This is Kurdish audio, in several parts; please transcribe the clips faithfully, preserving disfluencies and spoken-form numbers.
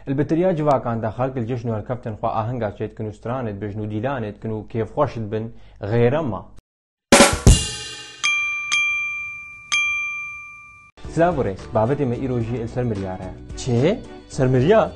Li bitiriya civakan de xelk li cejn û helkeftin xwe ahenga çêdikin û stranê dibêjin û dîlanê dikin û kêfxweş dibin, xêre ma. Silav û rêz, babetê me îro jî li ser miryar e. Çi? Ser miryar?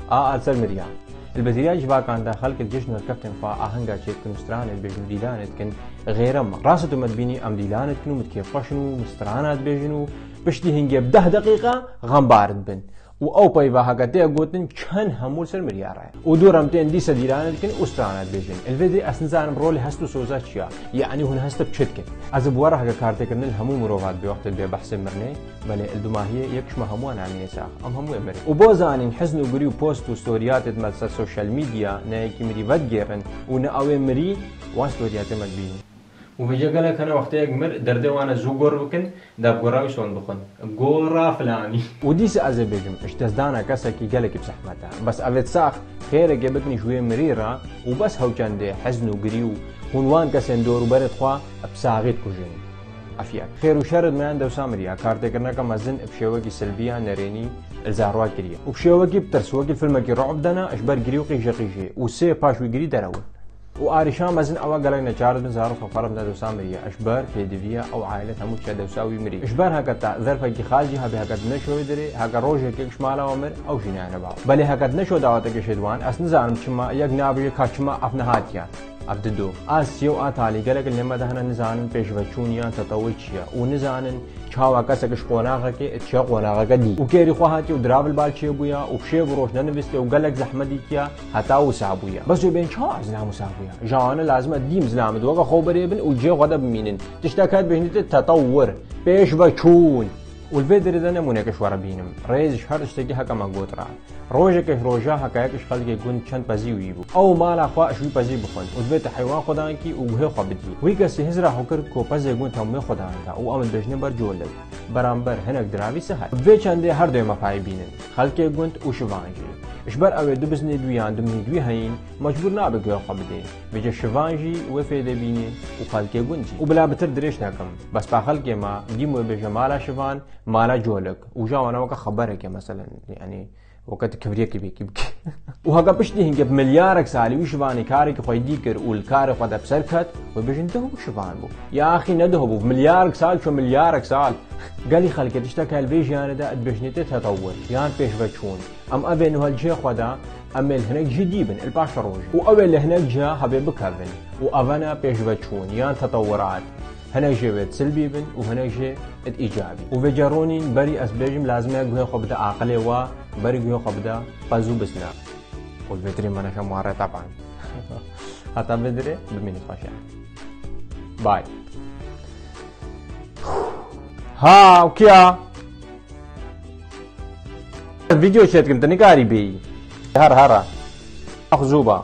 A, a, li ser miryar. Li bitiriya civakan de xelk li cejn û helkeftin xwe ahenga çêdikin û stranê dibêjin û dîlanê dikin, xêre ma. Rast e, tu me dibînî em dîlanê dikin û min kêfxweş in û min strana dibêjin û piştî hingê bi deh deqîqe xembar dibin. Û ew peyva heke tê gotin çend hemû li ser miryar e. Û dûr em tên dîsa dîlanê dikin û strana dibêjin. Li vê derê ez nizanim rolê hest û soza çi ya. Yanî hûn hest bi çi dikin? Ez ê bi we re heke kartêkirine li hemû mirova dibe wextê dibê behsê mirinê. Belê li dumahiyê yek ji me hemûyan namîne sax. Em hemû ê mirin. Û bo zanîn hizn û girî û post û storiyatê di me li ser sosyal medya ne yekî mirî vedigêrin û ne ew ê mirî wan storiyatê me dibînin. Û vêca gelek hene wextê yek mir derdê wan e zû gor bikin, da bi gora wî son bixwin. Gora filanî. Û dîsa ez ê bêjim, ji destdana kesekî gelekî bi zehmet e. Bes evê sax xêrekê bikin ji wê mirî re û bes hew çendê hizn û girî û hûn wan kesên dor û berê xwe bi saxî dikujin. Efiyek. Xêr û şer di me yan dewsa miriya, kartêkirineke mezin bi şêwekî silbiya nerênî li Zarwa kiriye. Û bi şêwekî bi tirs, wekî filmekî ru'b dene, ji ber girî û qîje qîjê. Û sê paş wî girî derewin. Û arîşa mezin ew e gelek neçar dibin zarok xwe xerab ne dewsa miriye. Ji ber pêdiviya ew aîlet hemû çiya dewsa wî mirî. Ji ber heke te zerfekî xal jî hebe heke tu neşewê dirê, heke rojekê ji mala we mir, ew jî nayane bawer. Belê heke tu neşo dawetekê şêdwan, ez nizanim çima yek nabêje ka çima ev nehatiye. Ev dido. A siye û a talî gelek li me de hene nizanin pêşveçûn yan tetewir çi ye û nizanin çawa kesek ji qonaxekê diçe qonaxeke dî û kêrî xwe hatiye û dirav li bal çêbûya û bi şev û roj nenivîstiye û gelek zehmet dîtiye heta wisa bûye. Bes wê bên çawa zilam wisa bûye? Ji wana lazim e dîm zilamê di weke xwe berê bin û cihê xwe de bimînin. Tiştek heye dibêjin te tetewir, pêşveçûn. Û li vê derê de nemûneke ji we re bînim. Rêz ji her tiştekî heke me got re. Rojeke ji roja heke yek ji xelkê gund çend pezî wî bû. Ew mala xwe ji wî pezî bixwin û divê tu heywan xwedan kî û guhê xwe bidî. Wî kesî hizra xwe kir ku pezê gund hemûyê xwedan ke û em dibêjine ber colik. Beramber hinek diravî sehel. Bi vê çendê her doyê me payî bînin. Xelkê gund û şivan jî. Ji ber ew ê du biznê dû yan du minî dû heyîn, mecbûr nabe guhê xwe bidê. Vêca şivan jî wê fêdê bînê û xelkê gund jî. Û bila bitir dirêj nekim. Bes pa xelkê me, dîm wê bêje mala şivan, mala colik. Û ja wana weke xeberekê, meselen, yanî, weke tu kivriyekî bêkî bike. Û heke piştî hingê bi milyarek salî wî şivanî karekî xwe dî kir û li karê xwe de bi ser ket, wê bêjin duh bû şivan bû. Ya axî ne duh bû, bi milyarek sal çû milyarek sal. Gelî xelkê tiştek heye li vê jiyanê de dibêjinê tê tetewir, yan pêşveçûn. Em evê nuha li cihê xwe de, em ê li hinek cihê dî bin, li paşa rojê. Û ew ê li hinek ciha hebê bikevin. Û evena pêşveçûn, yan tetewirat. Hinek jê wê di silbî bin û hinek jê di îcabî. Û vêca ronîn berî ez bêjim lazim e guhê xwe bide aqilê we, berî guhê xwe bide qez û bizne. Û li vê dirê me neşe muare teban. Heta vê dirê bimînin xweş e. Bye. Ha, û kiya? Video çêdikim, tu nikarî bêyî. Her, hera. Ax zûba.